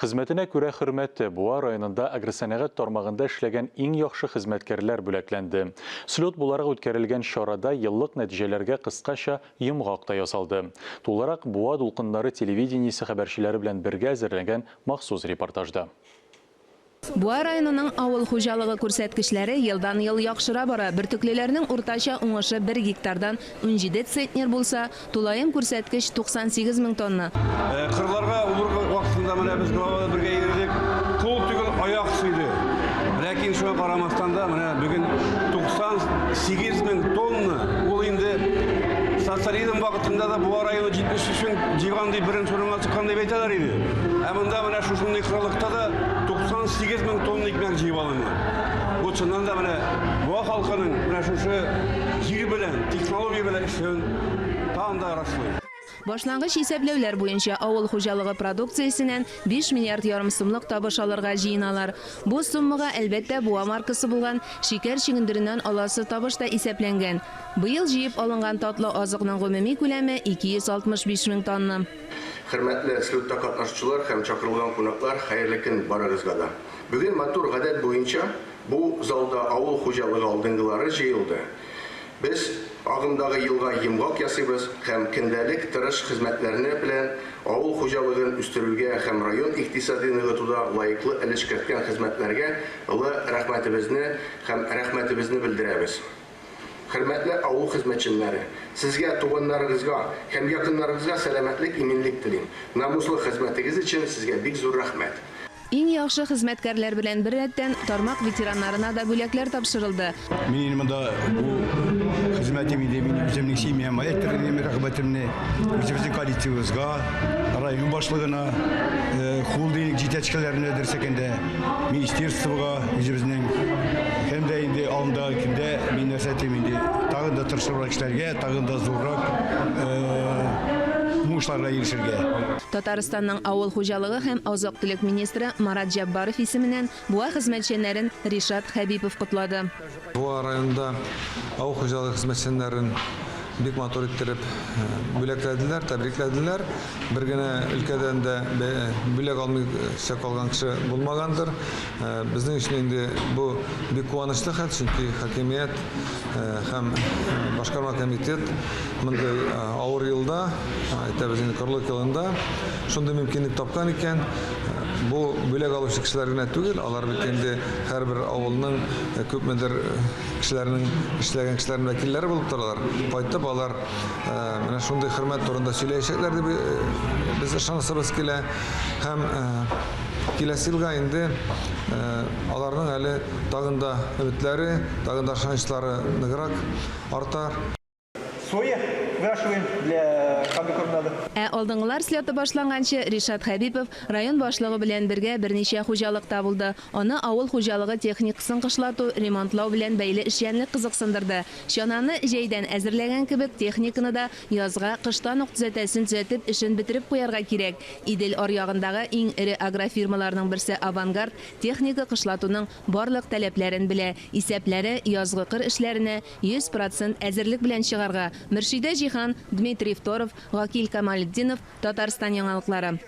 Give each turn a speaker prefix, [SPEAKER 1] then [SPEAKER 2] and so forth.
[SPEAKER 1] Хезмәтенә күрә хөрмәте, Буа районында агросәнәгать тармагында эшләгән иң яхшы хезмәткәрләр бүләкләнде. Слет буларак үткәрелгән чарада еллык нәтиҗәләргә кыскача йомгак та ясалды. Тулырак Буа дулкыннары телевидениесе хәбәрчеләре белән бергә әзерләнгән махсус репортажда.
[SPEAKER 2] Буа районының авыл хуҗалыгы күрсәткечләре елдан-ел яхшыра бара. Бөртеклеләрнең уртача уңышы бер гектардан 17 центнер булса, тулаем күрсәткеч 98 мең тонна.
[SPEAKER 3] Кырларга уборка вакытында менә без глава белән бергә йөрдек. Кул түгел, аяк сөйде. Ләкин шуңа карамастан да, менә бүген 98 мең тонна, ул инде социализм вакытында да Буа районы 73 мең җыйган дип беренче урынга чыккан дип әйтәләр иде. Ә монда менә шушындый кырлыкта да 98 мең тонна икмәк җыеп алынган. Бу чыннан да менә Буа халкының менә шушы җир белән, технология белән эшләвен тагын да раслый.
[SPEAKER 2] Башлангыч исәпләүләр буенча, авыл хуҗалыгы продукциясеннән биш миллиард ярым сумлык табыш алырга җыеналар. Бу суммага, әлбәттә, Буа маркасы булган шикәр чөгендереннән аласы табыш та исәпләнгән. Быел җыеп алынган татлы азыкның гомуми күләме 265 мең тонна.
[SPEAKER 4] Хөрмәтле слетта катнашучылар һәм чакырылган кунаклар, хәерле көн барыгызга да! Бүген матур гадәт буенча бу залда авыл хуҗалыгы алдынгылары җыелды. Без агымдагы елга йомгак ясыйбыз һәм көндәлек тырыш хезмәтләрне белән авыл хуҗалыгын үстерүгә һәм район икътисади ныгытуда лаеклы өлеш керткән хезмәтләргә олы рәхмәтебезне һәм рәхмәтебезне белдерәбез. Хөрмәтле авыл хезмәтчәннәре! Сезгә, туганнарыгызга һәм якыннарыгызга сәламәтлек, иминлек телим. Намуслы хезмәтегез өчен сезгә бик зур рәхмәт.
[SPEAKER 2] Иң яхшы хезмәткәрләр белән беррәттән, тармак ветераннарына да бүләкләр тапшырылды.
[SPEAKER 3] Мин инде монда бу хезмәтем инде мин үземнең семьяма әйтер идем рәхмәтемне, үзебезнең коллективыбызга, район башлыгына, холдинг җитәкчеләренә дөрес әйткәндә. Министерствога үзебезнең һәм дә инде алдагы көндә мин нәрсә әйтим инде, тагын да тырышыбрак эшләргә, тагын да зуррак уңышларга ирешергә.
[SPEAKER 2] Татарстанның авыл хуҗалыгы һәм азык-төлек министры Марат Җәббаров исеменнән Буа хезмәтчәннәрен Ришат Хәбипов котлады.
[SPEAKER 5] Буа районында авыл хуҗалыгы хезмәтчәннәрен бик матур иттереп бүләкләделәр, тәбрикләделәр. Бер генә өлкәдән дә бүләк алмыйча калган кеше булмагандыр. Безнең өчен инде бу бик куанычлы хәл, чөнки хакимият һәм башкарма комитет мондый авыр елда, әйтәбез инде, корылык елында шундый мөмкинлек тапкан икән. Бу бүләк алучы кешеләр генә түгел, алар бит инде һәрбер авылның күпмедер кешеләрнең, эшләгән кешеләрнең вәкилләре булып торалар. Кайтып алар Менә шундый хөрмәт турында сөйләячәкләр дип без ышанасыбыз килә. Һәм киләсе елга инде аларның әле тагын да өметләре, тагын да ышанычлары ныграк артар.
[SPEAKER 6] Соя выращиваем для комбикорм надо.
[SPEAKER 2] Ә алдынгылар слеты башланганчы Ришат Хәбипов район башлыгы белән бергә берничә хуҗалыкта булды. Аны авыл хуҗалыгы техникасын кышлату, ремонтлау белән бәйле эшчәнлек кызыксындырды. Чананы җәйдән әзерләгән кебек, техниканы да язга, кыштан ук төзәтәсен төзәтеп, эшен бетереп куярга кирәк. Идел аръягындагы иң эре агрофирмаларның берсе Авангард техника кышлатуның барлык таләпләрен белә, исәпләре, язгы кыр эшләренә 100 процент әзерлек белән чыгарга. Мөршидә Җиһан, Дмитрий Второв, Гакил Камалетдинов, Татарстан яңалыклары.